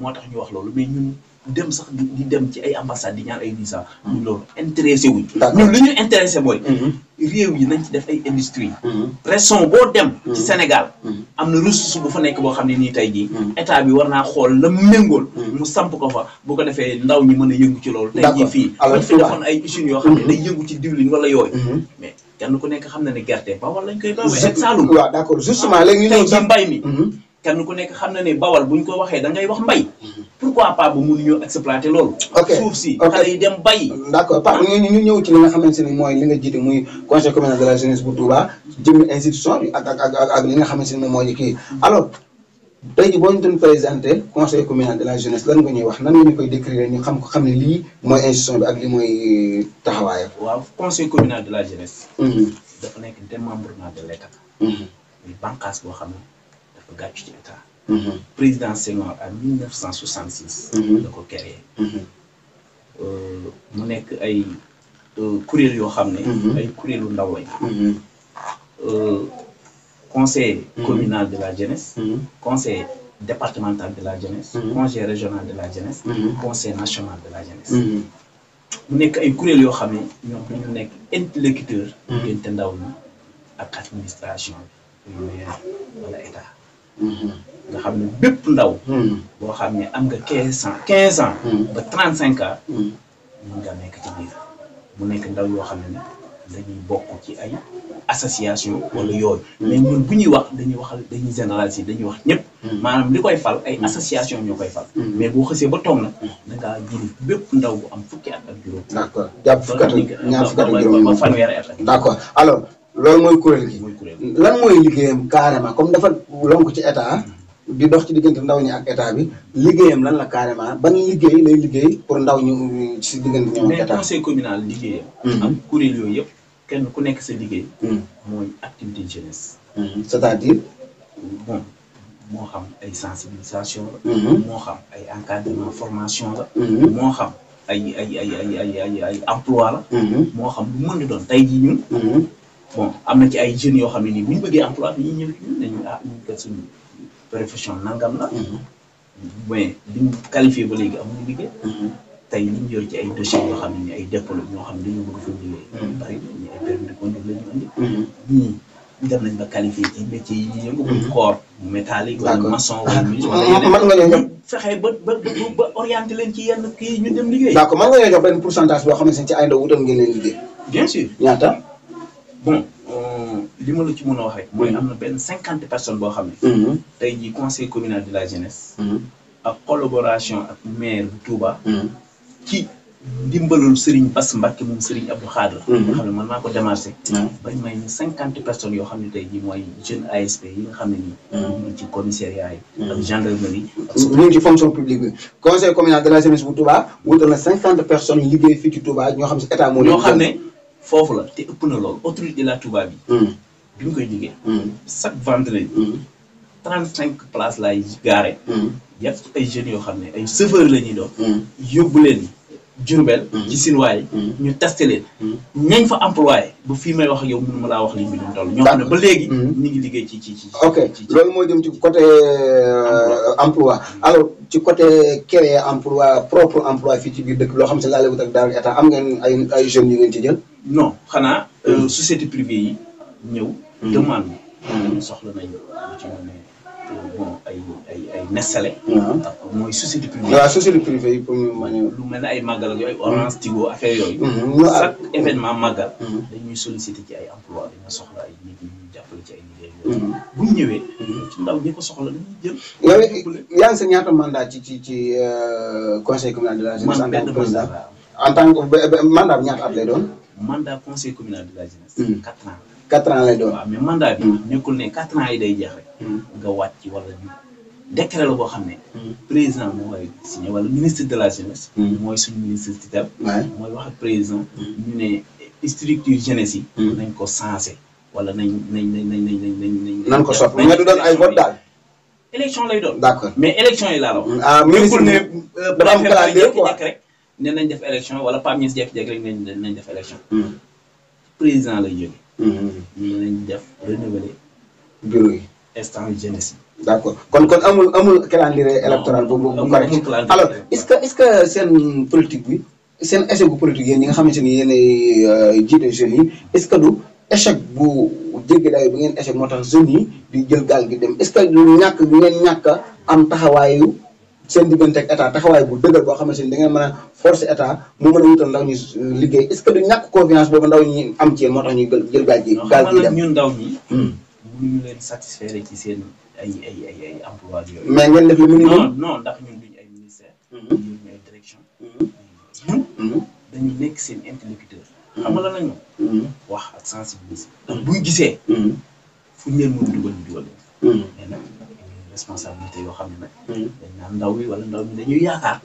moo tax ñu wax loolu mais ñun dem sax di dem ci ay ambassade di ñaan ay visa ñun loolu intéressé wuñ ñun li ñu intéressé mooy réew yi nañ ci def ay industrie région boo dem ci Sénégal am na ressource bu fa nekk boo xam ne nii tey jii état bi war naa xool la méngool mu samp ko fa bu ko defee ndaw ñi mën a yëngu ci loolu tey jii fii buñ fi defoon ay usines yoo xam ne day yëngu ci diwlin wala yooyu mais kenn ku nekk xam na ne gerte Bawol lañ koy bawee ak Saloum waaw d'accord justement léegi tey jii mbay mi kenn ku nekk xam na ne Bawol buñ ko waxee da ngay wax mbay pourquoi pas ba mënuñoo exploiter loolu suuf si xale yi dem bay d'accord Pape ñu ñëw ci li nga xamante ne mooy li nga jiite muy conseil communal de la jeunesse bu Touba jëmmi institution bi ak li nga xamante ne moom mooy kii alors tey jii boo ñu doon présenté conseil communal de la jeunesse lan nga ñuy wax nan nga ñu koy décrire ñu xam ne lii mooy institution bi ak lii mooy taxawaayam. waaw conseil communal de la jeunesse. dafa nekk démembrement de l'état. muy bànqaas boo xam ne dafa gàccu ci état. président Senghor en 1966. da ko créé. mu nekk ay kuréel yoo xam ne. ay kuréelu ndaw lañ. conseil communal de la jeunesse, conseil départemental de la jeunesse, conseil régional de la jeunesse, conseil national de la jeunesse. Mu nekk ay kuréel yoo xam ne ñoom dañu nekk interlocuteur diggante ndaw ñi ak administration bi maire wala état nga xam ne bépp ndaw boo xam ne am nga 15 ans ba 35 ans mën nga nekk ci biir mu nekk ndaw yoo xam ne dañuy bokk ci ay association wala yooyu mais ñun bu ñuy wax dañuy généraliser dañuy wax ñëpp maanaam li koy fal ay association ñoo koy fal mais boo xësee ba toog na da ngaa jëli bépp ndaw bu am fukki at ak juróom d'accord jàpp fukki at ñaar fukki at ak juróom ba fanweeri at d'accord alors loolu mooy kuréel gi lan mooy liggéeyam carrément comme dafa lonk ci état di dox ci diggante ndaw ñi ak état bi liggéeyam lan la carrément ban liggéey lay liggéey pour ndaw ñu ci diggante ñoom ak état mais conseil communal liggéeyam ak kuréel yooyu yëpp kenn ku nekk sa liggéey mooy activité jeunesse c'est-à-dire bon moo xam ay sensibilisation la moo xam ay encadrement formation la moo xam ay emploi la moo xam lu mën di doon tey jii ñun bon am na ci ay jeunes yoo xam ne nii bu ñu bëggee emploi dañuy ñëw ci ñun dañu ñu kat suñu profession nangam la mais liñ qualifié ba léegi amuñu liggéey. tey li ñu yor ci ay dossiers yoo xam ne ay dépôt la ñoo xam ne dañoo bëgg fa liggéey. bari ñi ay permis de conduire la ñu andi. ñii dem nañ ba qualifié ci métier yi ñu yëngu. corps métallique wala maçon wala ministre wala yeneen. mën nga ñoo jox fexe ba orienté leen ci yenn kii ñu dem liggéey. d'accord mën nga ñoo jox benn pourcentage boo xam ne ci ay ndaw wutal ngeen leen liggéey. bien sûr ñaata. bon li ma la ci mën a wax rek. mooy am na benn 50 personnes boo xam ne. tey jii conseil communal de la jeunesse. ak collaboration ak maire bu Touba. ci ndimbalul Serigne Bass Mbacké moom Serigne Abdou Khadre. nga xam ne man maa ko démarché. bañ may ñu 50 personnes yoo xam ne tey jii mooy jeune ASP yi nga xam ne nii. ñu ngi ci commissariat yi. ak gendarmerie. ñu ngi ci fonction publique bi conseil communal de la jeunesse bu Touba wutal na 50 personnes yu liggéey fii ci Touba ñoo xam si état moo leen. ñoo xam ne foofu la te ëpp na loolu autorité de la Touba bi. bi ñu koy liggéey. chaque vendredi. 35 places laay gaare. def ci ay jeunes yoo xam ne ay chauffeurs la ñuy doon. yóbbu leen Diourbel. ci Sinwaa yi ñu testé leen. ñañ fa employé ba fii may wax ak yow mënu ma laa wax li mu doon toll. ñoo xam ne ba léegi. ñu ngi liggéey ci. ok loolu moo jëm ci côté emploi alors ci côté créer emploi propre emploi fii ci biir dëkk loo xam si laale wut ak daal état am ngeen ay jeunes yu ngeen ci jël. non xanaa société privée yi ñëw. demande bi. soxla nañu ci ñu ne bon ay Nestlé. mooy société privée. waaw société privée yi pour ñu mën lu mel ne ay màggal ak yooyu Orange Tigo affaire yooyu. chaque événement màggal. dañuy sollicité ci ay emploi dañoo soxla ay nit ñi ñu jàppale ci ay liggéey yooyu. bu ñu ñëwee. ci ndaw ñi ko soxla dañuy jël. yow yaa ngi sa ñaata mandat ci conseil communal de la jeunesse. man benn mandat en tant que mandat bi ñaata at lay doon. mandat conseil communal de la jeunesse. 4 ans. 4 ans lay doon. waaw mais mandat bi. nekkul ne 4 ans yi day jeex rek. nga wàcc wala ñu décret la boo xam ne. président moo koy signé wala ministre de la jeunesse. mooy suñu ministre tutelle. mooy wax ak président. ñu ne structure jeunesse yi. nañ ko sensé wala nañ ko soppi mais du doon ay vote daal. élection lay doon. d'accord mais élection yi laa la wax. ah ministre ne dafa am calendrier quoi rek ne nañ def élection wala Pape Niass jékki-jékki rek nañ def élection. président lay jógee. ñu nañ def renouveler bureau yi. instant jeunesse yi. d'accord kon amul calendrier électoral bu correct. alors est-ce que seen politique bi seen échec bu politique yéen ñi nga xamante ni yéenay jiite jeunes yi est-ce que du échec bu jéggi dayo bi ngeen échec moo tax jeunes yi di jël gaal gi dem est-ce que du ñàkk bi ngeen ñàkk a am taxawaayu seen diggante ak état taxawaay bu dëgër boo xamante ni da ngeen mën a forcer état mu mën a wutal ndaw ñi liggéey est-ce que du ñàkk confiance boobu ndaw ñi am ci yéen moo tax ñuy jël gaal gi dem ñun ndaw ñi mënuñu leen satisfaire ci seen ay emploi yooyu. mais ngeen def lu minimum. non ndax ñun duñu ay ministère. duñu ay direction. ñun dañu nekk seen interlocuteur. xam nga lan la ñu. wax ak sensibiliser. ndax buñ gisee. fu ñu leen mën a dugal ñu dugal leen. mais nag responsabilité yoo xam ne nag. dañ naan ndaw yi wala ndaw ñi dañuy yaakaar.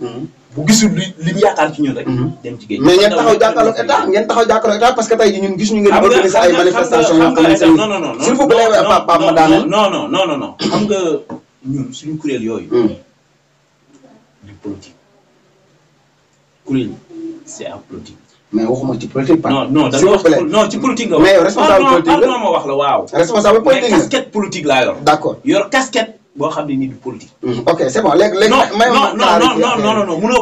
bu gisul li ñu yaakaar ci ñun rek. dem ci géej mais ngeen taxaw jàkkaarloog état ngeen taxaw jàkkaarloog état parce que tey jii ñun gis ñu ngeen organiser ay manifestations yoo xamante ni non s'il vous plaît Pape ma daaneel non xam nga ñun suñu kuréel yooyu. du politique kuréel c'est à politique. mais waxuma ci politique. non da nga wax non ci politique nga wax. mais yow responsable politique la ma wax la waaw. responsable politique mais casquette politique laa yor. d'accord yor casquette boo xam ne nii du politique. ok c'est bon léegi non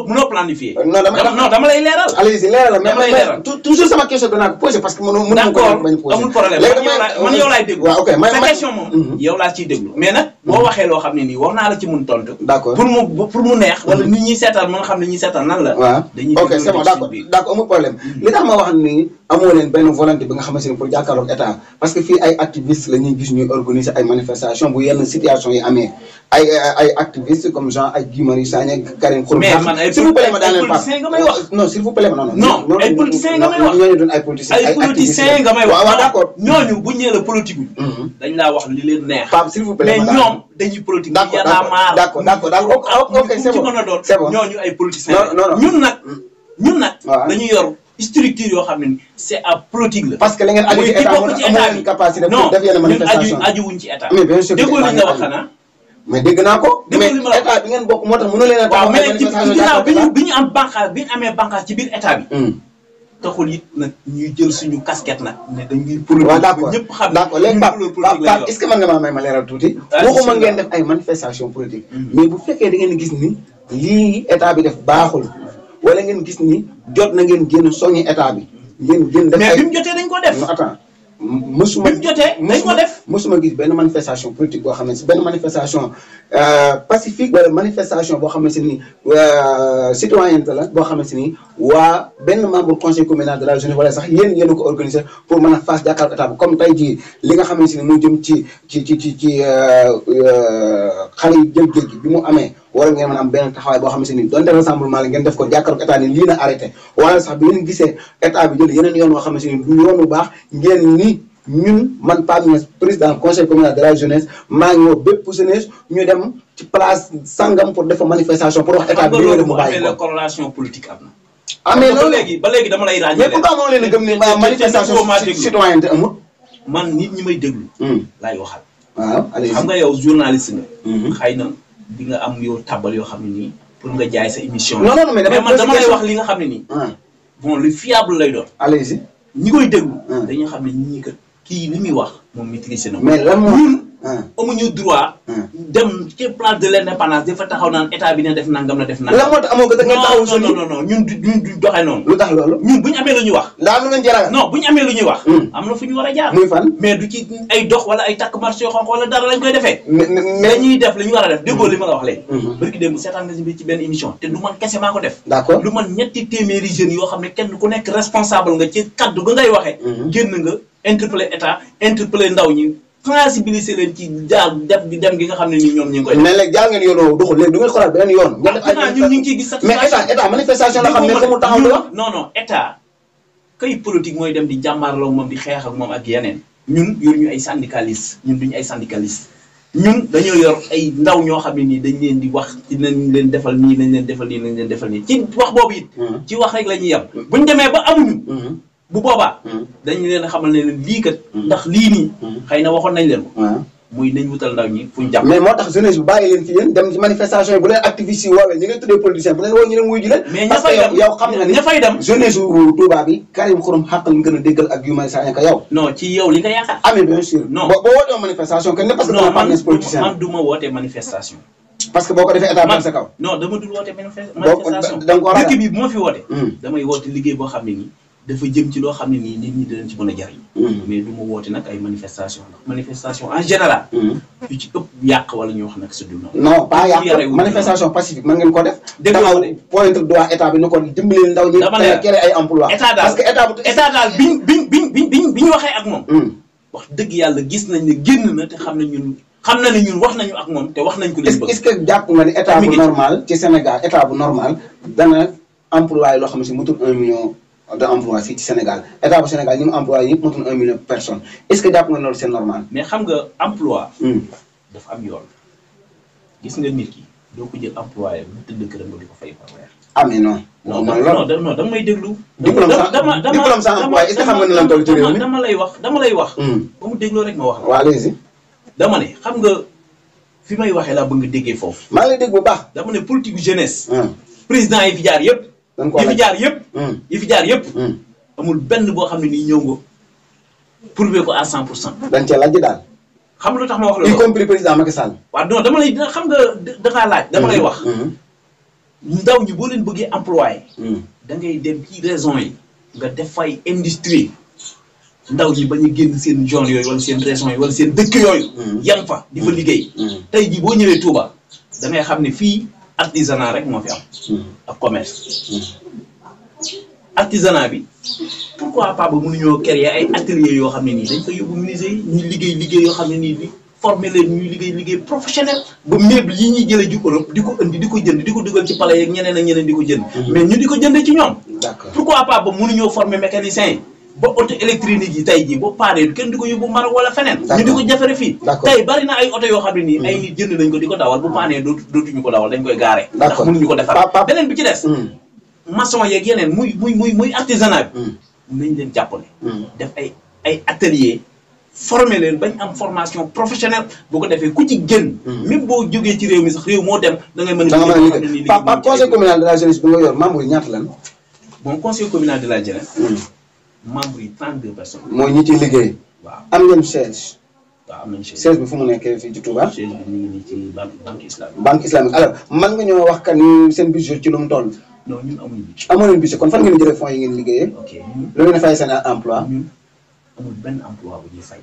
munoo planifier. non dama lay leeral. allez-y leeral mais toujours sama question danaa ko poser parce que mënu ma ko bañ poser. amul problème man yow laay déglu. waaw ok sa question moom. yow laa ciy déglu mais nag. boo waxee loo xam ne nii war naa la ci mun tontu. d'accord pour mu neex. wala nit ñi seetaan mën nga xam ne ñi seetaan nan la. waaw ok c'est bon d'accord amul problème. li tax ma wax ni amoo leen benn volonté bi nga xamante ni pour jàkkaarloog état parce que fii ay activistes la ñuy gis ñuy organiser ay manifestations bu yenn situation yi amee ay activistes comme genre ay Guy Marius Sagna Karim Xrum Xax. mais man ay politiciens nga may wax. non s'il vous plaît non ay politiciens nga may wax. ñooñu doon ay politiciens ay politiciens nga may wax. waaw d'accord ñooñu bu ñu nee la politique bi. dañ laa wax li leen neex. Pape s'il vous plaît mais ñoom dañuy politique. d'accord ok c'est bon ñooñu ay politiciens. ñun nag. dañuy yor structure yoo xam ne c'est à politique la. parce que la ngeen aju ci état amoo capacité pour def yenn manifestation non ñun ajuwuñ ci état. mais bien sûr déggoo li nga wax xanaa. mais dégg naa ko. mais état bi ngeen bokk moo tax mënoo leen a. waaw mais ginnaaw bi ñu am bànqaas bi ñu amee bànqaas ci biir état bi. taxul it nag ñuy jël suñu casquette nag ne dañuy politique. waaw d'accord ñëpp xam d'accord léegi Pape est-ce que mën nga maa may ma leeral tuuti. waxuma ngeen def ay manifestation politique. mais bu fekkee da ngeen gis ni lii état bi def baaxul wala ngeen gis ni jot na ngeen génn soññi état bi. ngeen génn def mais bi mu jotee dañ ko def. non attends mësuma bi mu jotee dañ ko def. mësuma gis benn manifestation politique boo xam ne si benn manifestation pacifique wala manifestation boo xam ne si ni citoyenneté la boo xam ne si ni waa benn membre conseil communal de la jeunesse wala sax yéen a ko organisé pour mën a face jàkkaarloo état bi comme tey jii li nga xam ne si ni mu jëm ci xale yi jël géej gi bi mu amee wala ngeen mën a am benn taxawaay boo xam ne si ni donte rassemblement la ngeen def ko jàkkaarloo état ni lii na arrêté wala sax bi ngeen gisee état bi jël yeneen yoon boo xam ne si ni du yoon bu baax ngeen ni ñun man Pape Niass président conseil communal de la jeunesse maa ngi woo bépp jeunesse ñu dem ci place sangam pour def manifestation pour wax état bi li nga def mu bàyyi ko. corrélation politique am na. amee loolu ba léegi dama lay ràññee. mais pourquoi moo leen a gëm ne manifestation citoyenneté amul. man nit ñi may déglu. laay waxal. waaw allez xam nga yow journaliste nga. xëy na di nga am yow tabal yoo xam ne nii pour nga jaay sa émission. non non mais dama lay wax li nga xam ne nii. bon lu fiable lay doon. allez-y. ñi koy déglu. dañu xam ne ñii kat kii li muy wax moom maîtrisé na. mais lan moom amuñu droit. dem ci place de l'indépendance dafa taxaw naan état bi ne def nangam na def nangam. lan moo tax amoo ko da ngeen taxaw non ñun du doxee noonu. lu tax loolu. ñun bu ñu amee lu ñuy wax. laa lu ngeen jaragal. non bu ñu amee lu ñuy wax. am na fu ñu war a jaar. muy fan. mais du ci ay dox wala ay takk marché yoo xam wala dara lañ koy defee. mais dañuy def li ñu war a def déggoo li ma la wax léegi. barki démb seetaan nga ci benn émission te du man kese maa ko def. d'accord lu man ñetti téeméeri jeunes yoo xam ne kenn ku nekk responsable nga ci kaddu ga ngay waxee. génn nga interpeller état interpeller ndaw ñi sensibiliser leen ci jaar def di dem gi nga xam ne nii ñoom ñu ngi koy def. mais léegi jaar ngeen yoon woowu doxul léegi du ngeen xoolaat beneen yoon. ñun ñu ngi ciy gis satisfaction mais état manifestation la xam ne fu mu taxaw di wax. non état kay politique mooy dem di jàmmaarloo moom di xeex ak moom ak yeneen. ñun yor ñu ay syndicaliste ñun duñu ay syndicaliste ñun dañoo yor ay ndaw ñoo xam ne nii dañ leen di wax ci nañ leen defal nii nañ leen defal nii nañ leen defal nii ci wax boobu it. ci wax rek la ñuy yem. buñ demee ba amuñu. bu boobaa. dañu leen a xamal ne leen lii kat. ndax lii nii. xëy na waxoon nañ leen ko. muy nañ wutal ndaw ñi fuñ jàpp. mais moo tax jeunesse bi bàyyi leen fi yéen dem ci manifestation yi bu leen activiste yi woowee ñi ngay tuddee politicien bu leen woo ñu leen wuyu ji leen. mais parce que yow xam nga ni ña fay dem. jeunesse su Touba bi Karim Xurum xàqal gën a déggal ak yu may saa ka yow. non ci yow li nga yaakaar. ah mais bien sûr. non boo wootee manifestation que ne parce que dama Pape Niass politicien man du ma wootee manifestation. parce que boo ko defee état bi sa kaw. non dama dul wootee manifestation. da nga ko dëkk bi bu ma fi woote. damay woote liggéey boo xam ne nii dafa jëm ci loo xam ne nii nit ñi dinañ ci mën a jariñ. mais du ma woote nag ay manifestation ndax manifestation en général. yu ci ëpp yàq wala ñu wax nag su dul noonu. non pas yàq manifestation pacifique mën ngeen ko def. taxaw pointre droit état bi ni ko dimbali ndaw ñi. dama ne créer ay emploi parce que état daal bi ñu waxee ak moom. wax dëgg yàlla gis nañ ne génn na te xam na ne ñun wax nañu ak moom te wax nañ ko li bëgg. est-ce que jàpp nga ni état bu normal ci Sénégal état bu normal dana employé loo xam ne si mutul 1 million de emploi fii ci Sénégal état bu Sénégal ñi mu employé yëpp mutul 1 million de personnes est-ce que jàpp nga loolu c'est normal. mais xam nga emploi dafa am yoon gis nga nit ki doo ko jël employé bu tëdd këram nga di ko fay par weer. ah mais non. non dama may déglu. diplôme sans emploi est-ce que xam nga ne lan toll ci réew mi dama lay wax. ba mu dégloo rek ma wax la. waaw allez-y. dama ne xam nga fi may waxee laa bëgg nga déggee foofu. maa ngi lay dégg bu baax. dama ne politique bu jeunesse. président yi fi jaar yëpp. yi fi jaar yëpp. amul benn boo xam ne nii ñëw nga prouver ko à 100%. dañ cee laaj daal. xam nga lu tax ma wax la y compris président Macky Sall. waaw non dama lay xam nga dangaa laaj. dama lay wax. ndaw ñi boo leen bëggee employé. da ngay dem ci raison yi. nga def fay industrie. ndaw ñi bañ a génn seen zone yooyu wala seen région yi wala seen dëkk yooyu. yam fa di fa liggéey. tey jii boo ñëwee Touba da ngay xam ne fii artisanat rek moo fi am. ak commerce. artisanat bi pourquoi pas ba mënuñoo créer ay ateliers yoo xam ne nii dañ fa yóbbu menuisier yi ñuy liggéey yoo xam ne nii bi former leen ñuy liggéey professionnel. ba meuble yi ñuy jëlee ju Europe di ko indi di ko jënd di ko dugal ci palais yeeg ñeneen ak ñeneen di ko jënd. mais ñu di ko jëndee ci ñoom. d'accord pourquoi pas ba mënuñoo former mécanicien yi. ba auto électronique yi tey jii ba paaree kenn du ko yóbbu Maroc wala feneen. ñu di ko jafere fii. tey bari na ay oto yoo xam ne nii. ay nit jënd nañ ko di ko dawal bu paanee dootuñu ko dawal dañ koy gaare. ndax mënuñu ko defar beneen bi ci des. maçon yeeg yeneen muy artisanat bi. nañ leen jàppale. def ay atelier former leen bañ am formation professionnelle bu ko defee ku ci génn. même boo jógee ci réew mi sax réew moo dem da ngay mën a. liggéey Pape conseil communal de la jeunesse bi nga yor membre yi ñaata lan. bon conseil communal de la jeunesse. membres yi 32 personnes. mooy ñi ciy liggéey. waaw am ngeen siège. waaw am nañu siège bi fu mu nekkee fii ci Touba. siège bi ñu ngi nii ci banque islamique. banque islamique alors man nga ñoo wax que ni seen budget ci lu mu toll. non ñun amuñu budget. amoo leen budget kon fan ngeen jëlee fonds yi ngeen liggéeyee. ok ñun lu ngeen fay seen emploi. ñun amul benn emploi bu ñuy fay.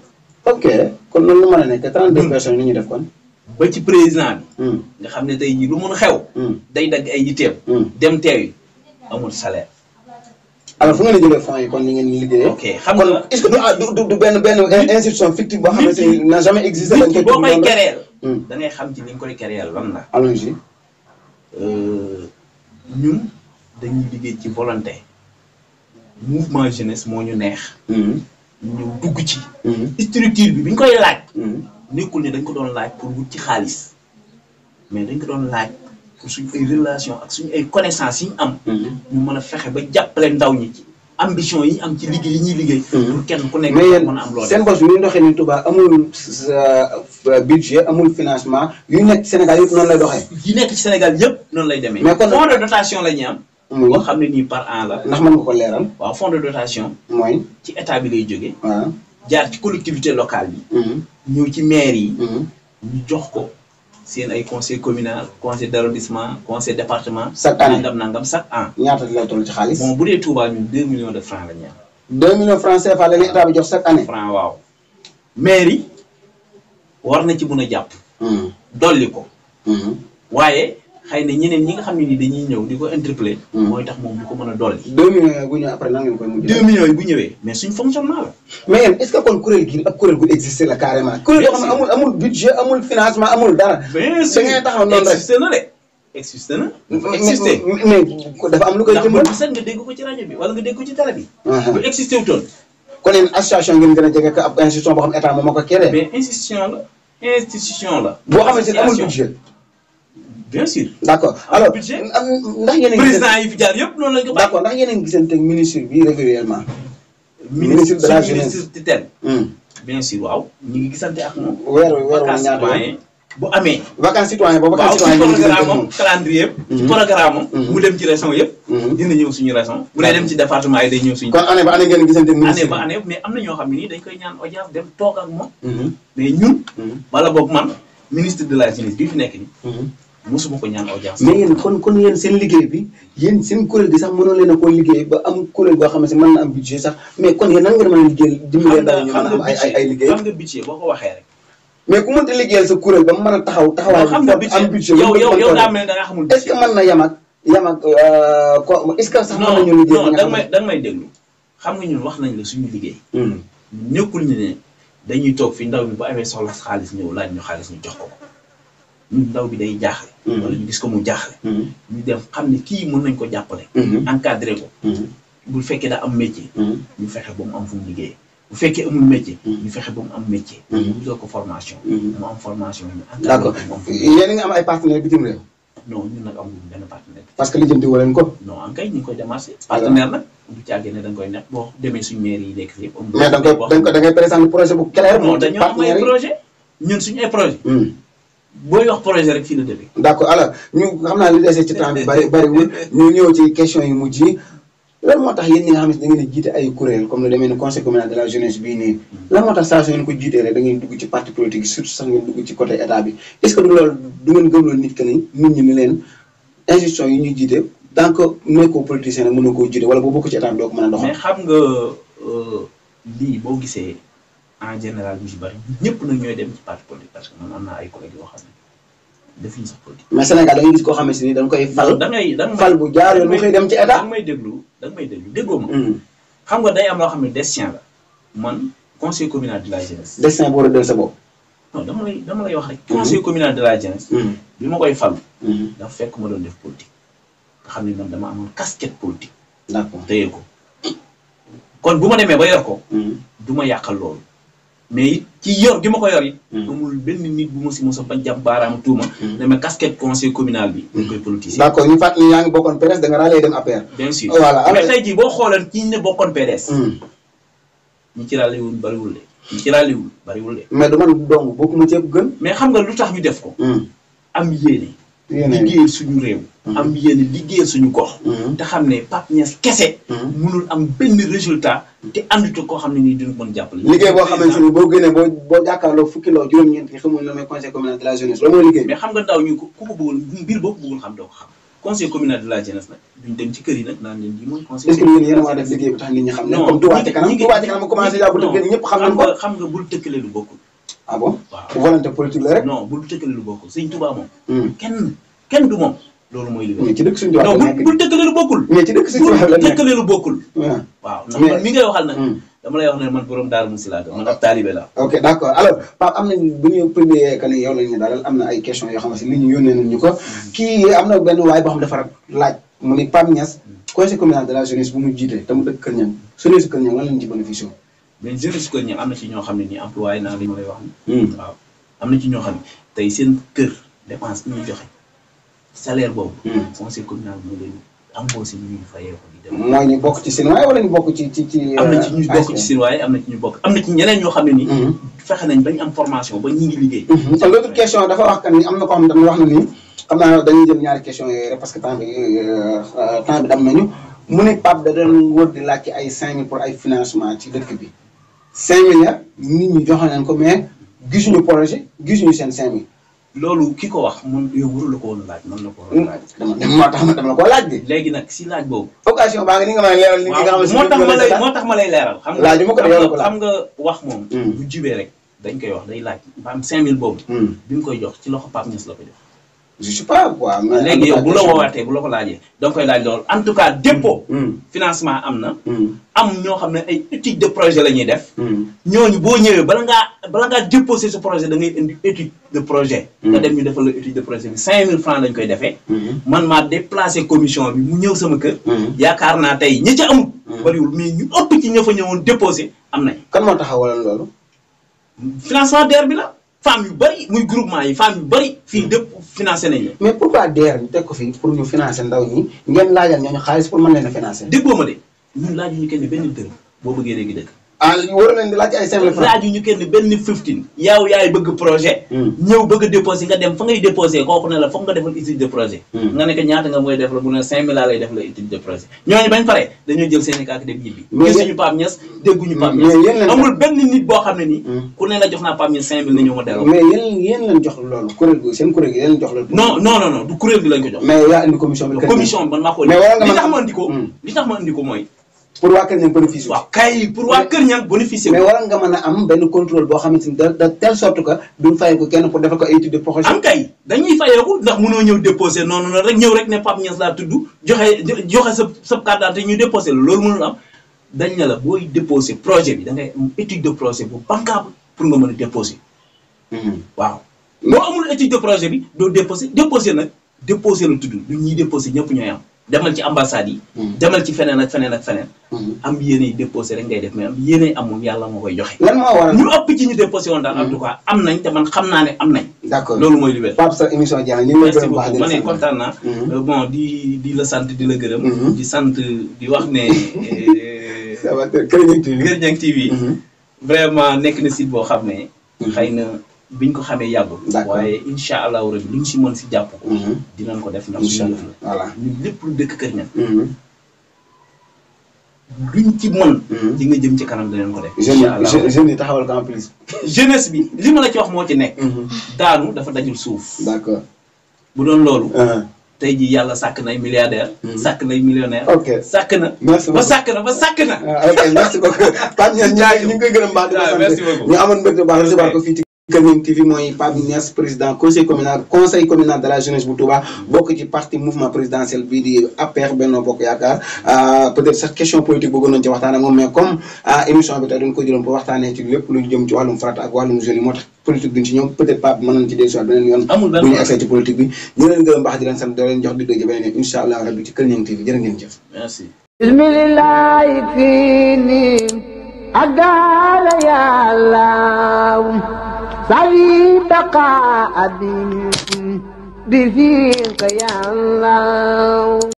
ok kon loolu lu mën a nekk 32 personnes ni ñuy def kon. ba ci président bi. nga xam ne tey jii lu mun a xew. day dagg ay yitteem. dem teewi amul salaire. alors fu ngeen di jëlee fonds yi kon ni ngeen liggéeyee. ok xam nga kon est-ce que du benn institution fictive boo xam ne n'a jamais existé. nit ki boo koy kereel. da ngay xam ci li nga koy kereel lan la. allons-y. ñun dañuy liggéey ci volonté. mouvement jeunesse moo ñu neex. ñu dugg ci. structure bi ñu koy laaj. nekkul ne dañ ko doon laaj pour wut ci xaalis mais dañ ko doon laaj pour suñu ay relation ak suñu ay connaissances yi ñu am. ñu mën a fexe ba jàppale ndaw ñi ci ambition yi ñu am ci liggéey yi ñuy liggéey. pour kenn ku nekk mën a am loolu. seen bopp mi doxee ni Touba amul budget amul financement yu nekk Sénégal yëpp noonu lay doxee. yi nekk ci Sénégal yëpp noonu lay demee. mais kon fonds de dotation la ñuy am. boo xam ne nii par an la. ndax mën nga ko leeral. waaw fonds de dotation. mooy ci état bi lay jógee. waaw jaar ci collectivité locale bi. ñëw ci maire yi. ñu jox ko seen ay conseil communal conseil d'arrondissement conseil département. chaque année nangam chaque an. ñaata lay toll ci xaalis. bon bu dee Touba ñun 2 millions de francs la ñu am. 2 millions francs CFA la leen état bi jox chaque année. francs waaw. maire yi war na ci mun a jàpp. dolli ko. waaye xëy na ñeneen ñi nga xam ne ni dañuy ñëw di ko interpeller. mooy tax moom du ko mën a dolli. 2 millions yooyu bu ñëwee après nan ngeen koy mujj. 2 millions yi bu ñëwee mais suñ fonctionnement la. mais yéen est-ce que kon kuréel gi ak kuréel gu existé la carrément. kuréel yoo xam ne amul budget amul financement amul dara. bien sûr da ngay taxaw noonu rek existé na de. existé na. dafa existé mais dafa am lu koy ndax jëmmal. bu set nga dégg ko ci rajo bi wala nga dégg ko ci télé bi. bu existé wutoon. kon yéen association ngeen gën a jege ab institution boo xam état moom moo ko créé. mais institution la. boo xamante ne amul budget. bien sûr. d'accord alors budget ndax yéen a ngi président yi fi jaar yëpp noonu lañ ko bàyyi. d'accord ndax yéen a ngi gisante ak ministre bi régulièrement. ministre de la jeunesse ministre tutelle. bien sûr waaw ñu ngi gisante ak moom. weeru vacances ñaata citoyen bu amee. vacances citoyen boobu waaw vacances ci citoyen programme am calendrier yëpp. ci programme am. mu dem ci région yëpp. dina ñëw suñu région. bu dee dem ci département yi day ñëw suñu. kon année ba année ngeen gisante ak ministre année ba année mais am na ñoo xam ne nii dañ koy ñaan audience dem toog ak moom. mais ñun. wala boog man ministre de la jeunesse bi fi nekk nii. mosuma ko ñaan audience. mais yéen kon yéen seen liggéey bi yéen seen kuréel gi sax mënoo leen a koo liggéey ba am kuréel goo xam ne mën na am budget sax mais kon yéen nan ngeen mën a liggéey dimbali ndaw ñu mën a am ay liggéey. xam nga budget boo ko waxee rek. mais ku mënta liggéeyal sa kuréel ba mu mën a taxawaay xam nga am budget yow daa mel ne da nga xamul budget. est-ce que mën na yam ak ko est-ce que sax mën nañu liggéey non da nga may déglu xam nga ñun wax nañ la suñu liggéey. nekkul ñu ne dañuy toog fi ndaw mi bu amee soxla xaalis ñëw laaj ñu xaalis ñu jox ko ñun ndaw bi day jaaxle. wala ñu gis ko mu jaaxle. ñu dem xam ne kii mën nañ ko jàppale. encadré ko. bu fekkee daa am métier. ñu fexe ba mu am fu mu liggéey. bu fekkee amul métier. ñu fexe ba mu am métier. ñu wutal ko formation. mu am formation ñu encadré d'accord yéen a ngi am ay partenaires bitim réew. non ñun nag amuñu benn partenaire. parce que lijjanti woo leen ko. non en kay ñu ngi koy démarché. partenaire nag du caagee ne da nga koy nekk boo demee suñu maire yi nekk yëpp. mais da ngay présenter projet bu clair. non dañoo am ay projet ñun suñu ay projet booy wax projet rek fii la dëgg. d'accord alors ñu xam naa li dese ci temps bi bariwul ñu ñëw ci question yu mujj yi lan moo tax yéen ñi nga xam ne da ngeen di jiite ay kuréel comme lu demee ni conseil communal de la jeunesse bii nii lan moo tax saa su ngeen ko jiitee rek da ngeen dugg ci parti politique surtout sax ngeen dugg ci côté état bi est-ce que du loolu du ngeen gëmloo nit que ni nit ñi ni leen institution yi ñuy jiite tant que nekkoo politicien nag mënoo koo jiite wala boo bokk ci état bi doo ko mën a doxal. mais xam nga lii boo gisee en général ñu si bari ñëpp nag ñooy dem ci parti politique parce que man am naa ay collègues yoo xam ne defuñu sax politique. mais Sénégal da ngay gis koo xam ne si ni dañ koy fal. da ngay fal bu jaar yoon mu koy dem ci état. da nga may déglu déggoo ma. xam nga day am loo xam ne destin la man conseil communal de la jeunesse. destin boo war a del sa bopp. non dama lay wax rek. conseil communal de la jeunesse. bi ma koy fal. dafa fekk ma doon def politique. nga xam ne man dama amoon casquette politique. d'accord téye ko kon bu ma demee ba yor ko. du ma yàqal loolu. mais it ci yor gi ma ko yor it. amul benn nit bu ma si mos a bañ jàpp baaraam tuuma. ne ma casquette conseil communal bi. dañ koy politicien. d'accord ñu fàttali yaa ngi bokkoon PDS da nga raalee dem APR. bien sûr voilà mais tey jii boo xoolee ci ne bokkoon PDS. ñi ci ràlliwul bariwul de. ñi ci ràlliwul bariwul de. mais du man dong bokkuma ceeb gën. mais xam nga lu tax ñu def ko. am yéene liggéeyal suñu réew. am yéene liggéeyal suñu gox. te xam ne Pape Niass kese. mënul am benn résultat te àndut koo xam ne nii dina mën jàppale. liggéey boo xamante ni boo génnee boo jàkkaarloo fukki loo juróom-ñeent yi xamul na mooy conseil communal de la jeunesse loolu mooy liggéey. mais xam nga ndaw ñu ku ko bëggul mbir boo ko bëggul xam doo ko xam. conseil communal de la jeunesse nag duñ dem ci kër yi nag naan leen lii mooy conseil. est-ce que yéen a war a def liggéey bi tax nit ñi xam ne comme Touba Ca Kanam commencé yaa bu tëkkale ñëpp xam nañ ko. xam nga bul tëkkale lu bokkul. ah bon waaw volonté politique la rek. non bul tëkkale lu bokkul sëñ Touba moom. kenn du moom. loolu mooy li mais ci dëkk suñu Touba la nekk bul tëkkale lu bokkul. mais ci dëkk suñu Touba la nekk bul tëkkale lu bokkul. waaw ndax man mi ngay waxal nag. dama lay wax ne man borom Darou Moussi laa man ab taalibe la. ok d' accord alors Pape am nañ bu ñu publier que ni yow lañ ñu dalal am na ay questions yoo xamante ni nit ñi yónnee nañ ñu ko kii am na benn waay boo xam dafa laaj mu ni Pape Niass conseil communal de la jeunesse bu mu jiite te mu dëkk Kër Niang jeunesse Kër Niang lan lañ ci bénéficié. mais jeunesse Kër Niang am na ci ñoo xam ne nii employé naa li ma lay wax ni waaw am na ci ñoo xam ne tey seen kër dépense bi ñuy joxe salaire boobu. conseil communal moo leen embauché ñu fayee ko di dem. mooy ñu bokk ci Sinoaay wala ñu bokk ci. am na ci ñu bokk ci Sinoaay am na ci ñu bokk am na ci ñeneen ñoo xam ne nii. fexe nañ bañ am formation ba ñu ngi liggéey. te l'autre question dafa wax que ni am na koo xam ne dañuy wax na ni xam naa dañuy jël ñaari question yooyu rek parce que temps bi dam nañu mu ne Pape da doon wër di laaj ci ay 5000 pour ay financement ci dëkk bi 5000 ya nit ñi joxe nañ ko mais gisuñu projet gisuñu seen 5000. loolu ki ko wax mun yow warul la ko woon laaj mën na ko woon laaj. moo tax dama la ko laaj de. léegi nag si laaj boobu. occasion baa nga ni nga may leeral. moo tax ma lay leeral. laaj ma ko de yow ko laaj xam nga wax moom. bu jubee rek dañ koy wax day laaj ba am 5000 boobu. bi nga koy jox ci loxo Pape Niass la ko jox. je sais pas quoi. léegi yow bu la woowaatee bu la ko laajee da nga koy laaj loolu en tout cas dépôt. financement am na. am ñoo xam ne ay étude de projet la ñuy def. ñooñu boo ñëwee bala ngaa déposer ce projet da ngay indi étude de projet. nga dem ñu defal la étude de projet bi 5000 francs lañ koy defee. man maa déplacé commission bi mu ñëw sama kër. yaakaar naa tey ñi ca amul. bariwul mais ñu ëpp ci ña fa ñëwoon déposé am nañ. kan moo taxawaloon loolu. financement DER bi la. femmes yu bari muy groupement yi femmes yu bari fii dëpp financé nañ la. mais pourquoi DER ñu teg ko fii pour ñu financer ndaw ñi ngeen laajal ñooñu xaalis pour mën leen a financer. déggoo ma de ñun laajuñu kenn benn dërëm boo bëggee dégg dëgg. ah war nañ di laaj ay 5000 francs. laajuñu kenn benn 15. yow yaay bëgg projet. ñëw bëgg a déposé nga dem fa ngay déposé kooku ne la foog nga defal étude de projet. nga ne ko ñaata nga mooy def la bu ne 5000 laa lay def la étude de projet ñooñu bañ pare dañoo jël seen i kàddu dem ñibbi. gisuñu Pape Niass dégguñu Pape Niass amul benn nit boo xam ne nii. ku ne la jox naa Pape Niass 5000 na ñëw ma delloo. mais yéen leen jox loolu kuréel gi seen kuréel gi yéen jox loolu. non du kuréel gi lañ ko jox. mais yaa indi commission bi. commission bi man maa ko indi. li tax ma indi ko mooy. pour waa Kër Niang bénéficier. waaw kay pour waa Kër Niang bénéficier. mais waroon nga mën a am benn contrôle boo xamante ni de telle sorte que duñ fayeeku kenn pour defal ko étude de projet. am kay dañuy fayeeku ndax mënoo ñëw déposé noonu rek ñëw rek ne Pape Niass laa tudd joxe sa carte d'identité ñu déposé la loolu mënul am dañ ne la booy déposé projet bi da ngay am étude de projet bu bancable pour nga mën a déposé. waaw boo amul étude de projet bi doo déposé nag déposé la tudd du ñuy déposé ñëpp ñooy am. demal ci ambassade yi. demal ci feneen ak feneen ak feneen. am yéenay déposé rek ngay def mais am yéenay am moom yàlla moo koy joxe. lan moo waral ñu ëpp ci ñu déposé woon daal en tout cas am nañ te man xam naa ne am nañ. d'accord loolu mooy li wér. Pape sa émission jeex na ñu ngi lay gërëm merci beaucoup ma ne kontaan naa. bon di la sant di la gërëm. di sant di wax ne. Kër Niang TV. vraiment nekk na site boo xam ne. xëy na. biñ ko xamee yàggul. waaye incha allahu rabi luñ si mën si jàpp ko. dinañ ko def ndax suñu yëf la. voilà ñun lépp lu dëkk Kër Niang. luñ ci mën. di nga jëm ci kanam dinañ ko def. incha allah jeunes yi taxawal ko en plus. jeunesse bi li ma la ci wax moo ci nekk. daanu dafa dajul suuf. d'accord bu doon loolu. tey jii yàlla sàkk nay milliardaire. sàkk nay millionnaire. ok sàkk na. merci beaucoup ba sàkk na. ok merci beaucoup. Pape Niass ñu ngi koy gërëm baax di ko sant. merci beaucoup ñu amoon mbégte baax recevoir ko fii ci Kër Niang TV mooy Pape Niass président conseil communal de la jeunesse bu Touba bokk ci parti mouvement présidentiel bii di APR Benno Bokk Yaakaar peut-être sax question politique bëggoon nañu ci waxtaan ak moom mais comme émission bi tey dañ ko jëloon pour waxtaanee ci lépp lu jëm ci wàllum farata ak wàllum jeunes yi moo tax politique duñ ci ñoom peut-être Pape mën nañ ci dellusiwaat beneen yoon bu ñu accès ci politique bi ñu leen gërëm baax di leen sant doo leen jox di dëgg beneen yoon incha allah rabbi ci Kër Niang TV jërë ngeen jëf. merci. bismillahi fini adala ya allah sawi baqa abin بفيك يا الله